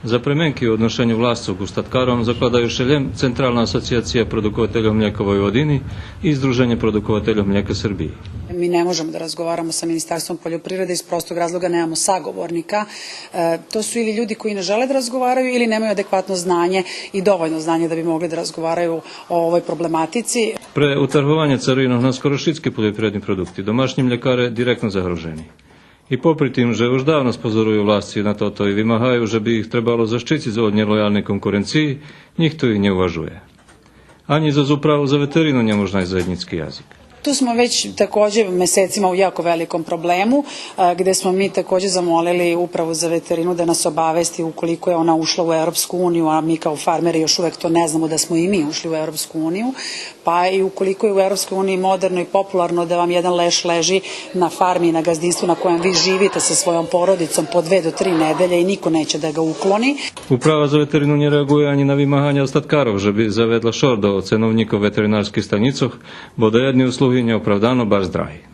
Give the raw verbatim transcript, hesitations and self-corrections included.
Запременки у одношеню власцох ку статкаром закладаю ше лєм Централна асоцияция продуковательох млєка Войводини и Здруженє продуковательох млєка Сербиї. Mi ne možemo da razgovaramo sa Ministarstvom poljoprivrede iz prostog razloga nemamo sagovornika. E, to su ili ljudi koji ne žele da razgovaraju ili nemaju adekvatno znanje i dovoljno znanje da bi mogli da razgovaraju o ovoj problematici. Пре утаргованє царинох на скоро шицки польопривредни продукти домашнї млєкаре директно загрожени. И попри тим же уж давно спозорую власци на тото и вимагаю же би их требало защициц од нєлоялней конкуренциї, нїхто их нє уважує. Анї зоз Управу за ветерину нє мож найсц заєднїцки язик. Tu smo već takođe mesecima u jako velikom problemu, e, gde smo mi takođe zamolili Upravu za veterinu da nas obavesti ukoliko je ona ušla u Evropsku uniju, a mi kao farmeri još uvek to ne znamo da smo i mi ušli u Evropsku uniju, pa i ukoliko je u Evropskoj uniji moderno i popularno da vam jedan leš leži na farmi i na gazdinstvu na kojem vi živite sa svojom porodicom po dve do tri nedelje i niko neće da ga ukloni. Управа за ветерину нє реаґує анї на вимаганя од статкарох же би заведла шор до ценовнїкох ветеринарских станїцох, бо даєдни услуги нєоправдано барз драги.